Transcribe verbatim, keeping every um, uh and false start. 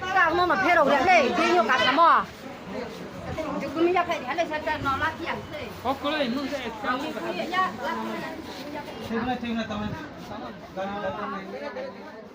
Tara no no phero ya le, bini yo kasa mo. Jukumi ya phai ya le sa ta no la ki ang se. Kokole mun se. Ang ni ku ya la. Thik na, thik na, tamam. Tamam.